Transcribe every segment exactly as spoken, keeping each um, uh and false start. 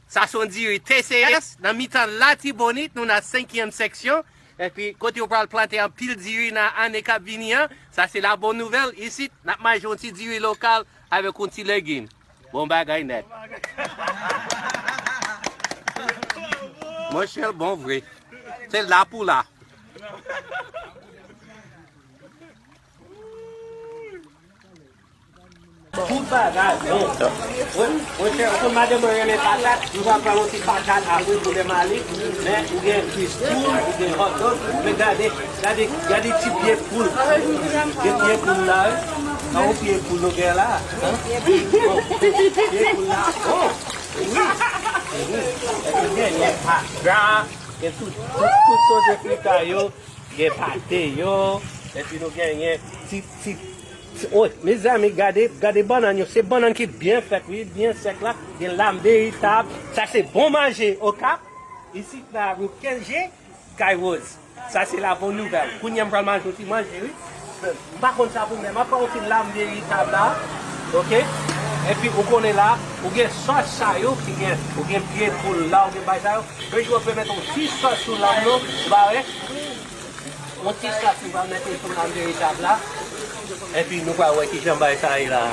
Sa se yon diri T C S nan mitan Latibonit, nou nan senkyèm seksyon. Epi kote yo pral plante anpil diri nan ane k ap vini an. Sa se la bon nouvèl. Isit, n ap manje yon ti diri lokal avèk yon ti legim. Bon bagay nèt. Monchè, l bon vre. Se la pou la. Tout bagay bon. Wi, monchè, ou konn madanm mwen renmen patat, nou va pran yon ti patat apre pou demen ale. Men ou gen twist poul, ou gen hot dog, men gade, gade, gade ti pye poul. Gen pye poul la, wi. Sa yon pye poul nou gen la, hein? Bon, pye poul la, bon. Wi. Wi. Epi gen, gen pa gra, gen tout, tout, tout sòs de fritay yo. Gen pate yo, epi nou genyen ti, ti, ti, oy, mezanmi, gade, gade bannann yo. Se bannann ki byen fèt, wi, byen sèk la. Gen lam veritab. Sa se bon manje, Okap. Isit la, rue kenz je, Kay Rose. Sa se la bon nouvèl. Kounye a m pral manje yon ti manje, wi. M pa konn sa pou mwen, m ap pran yon ti lam veritab la. Oke? Epi ou konnen la, ou gen sòs sa yo ki gen, ou gen pye poul la, ou gen bay sa yo. Bejou ap mete yon ti sòs sou lam nan, ou pa wè? Yon ti sòs nou pral mete sou lam veritab la. Epi nou pral wè kijan bay sa ye la.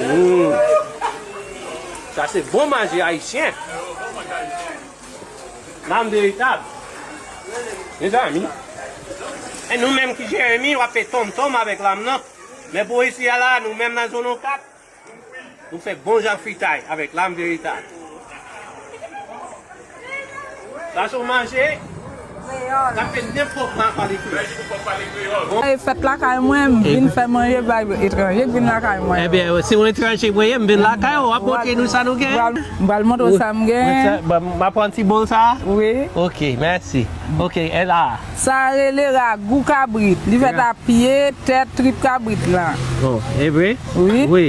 Mm. Sa se bon manje ayisyen. Lam veritab. Mezanmi. E nou menm ki Jeremi, w ap fè tonmtonm avèk lam nan. Men pou isi a la, nou menm nan zòn Okap, nou fè bon jan fritay avèk lam veritab. Sa se yon manje k ap fè nenpòt jan pale kreyòl. Bon. E fèt lakay mwen, m vin fè manje bay etranje k vin lakay mwen. Ebyen, se yon etranje mwen ye, m vin lakay ou, w ap montre nou sa nou gen. M pral, m pral montre w sa m gen. Wi, sa, m ap pran ti bòl sa? Wi. Ok, mèsi. Ok, e la. Sa rele ragou kabrit. Li fèt a pye, tèt, trip kabrit la. Oh, e vre? Wi. Wi.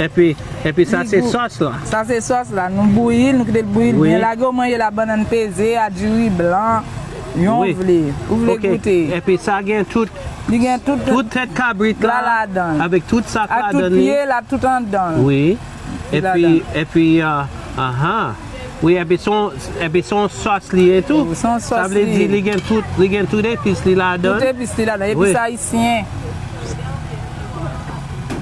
Epi, epi sa se sòs la. Sa se sòs la. Nou bouyi l, nou kite l bouyi l byen. Lage w manje la bannann peze, a diri blan. Yon vle. Ou vle goute. Epi sa gen tout, li gen tout, tout tèt kabrit la ladan. Avèk tout sa k ladan li. Ak tout pye la, tout anndan. Wi. Epi, epi, ah, aha. Wi, epi se yon, epi se yon sòs li ye tou. Wi, se yon sòs li ye. Sa vle di li gen tout, li gen tout epis li ladan. Tout epis li ladan, epis ayisyen.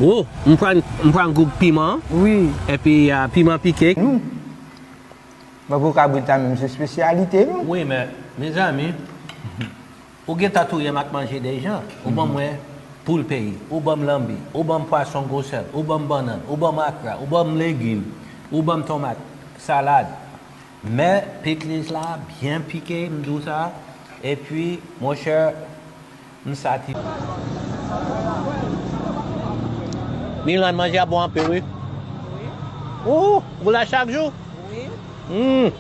Oh, m pran, m pran gout piman. Wi. Epi, ah, piman pike. Nou. Mwen pou kabrit la menm se espesyalite nou. Wi, men, mezanmi, ou gentan touye m ak manje deja. Ou ban mwen poul peyi, ou ban m lanbi, ou ban m pwason gwosè, ou ban m bannann, ou ban m akra, ou ban m legim, ou ban m tomat, salad. Men pikliz la byen pike, m di w sa. Epi, monchè, m sati. Milan, manje a bon anpil, wi. Wi. Ou, ou la chak jou? Wi. Hmm.